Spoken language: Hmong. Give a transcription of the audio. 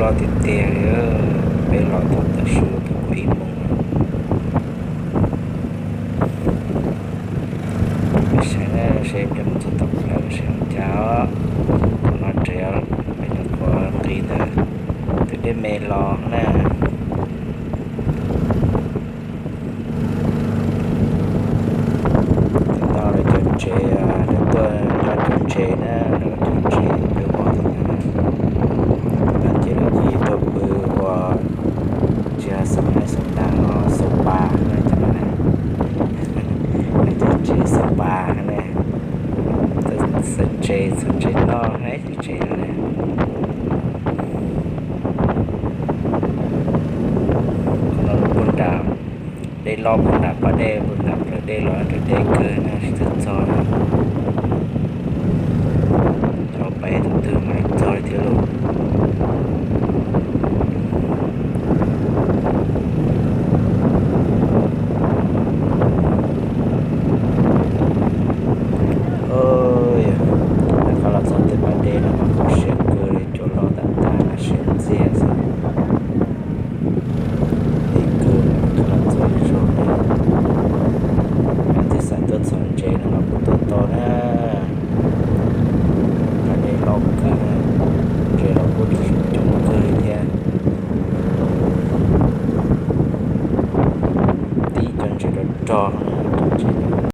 Tiag tiag li, peb los tau tam sim tau kuv ib moos. Peb saib na, seb peb mus txog tom plawv seb ua cas os. Qhov no tsev, peb nyuam qhuav nqis ntawm tus dej me los na. Tam no lawv cov tsev, lawv tuaj nyob cov tsev na, lawv cov tsev peb ua tam no na. Tam no ces lawv cia li tuaj pw ua tsis yog xaum nab xaum ntaag no, xaum pas na cov no na. Lawv cov tsev xaum pas na, xaum ntses xaum ntses noj na cov tsev no na. Qhov no lub puag nram, dej loj puag nram pas dej, puag nram plawv dej los nram dej kawg na, tsis txog txog na. Thaum peb tus twg mas txog li thiab lauj. Yog, rov qab los txog tej pas dej no mas kho siab kawg li, cua loj tag tag, siab ntxiag xwb. Deb kawg, rov qab los txog ib zaug na. Mas txawm xav tuaj txhom ntses no los kuj tuaj tau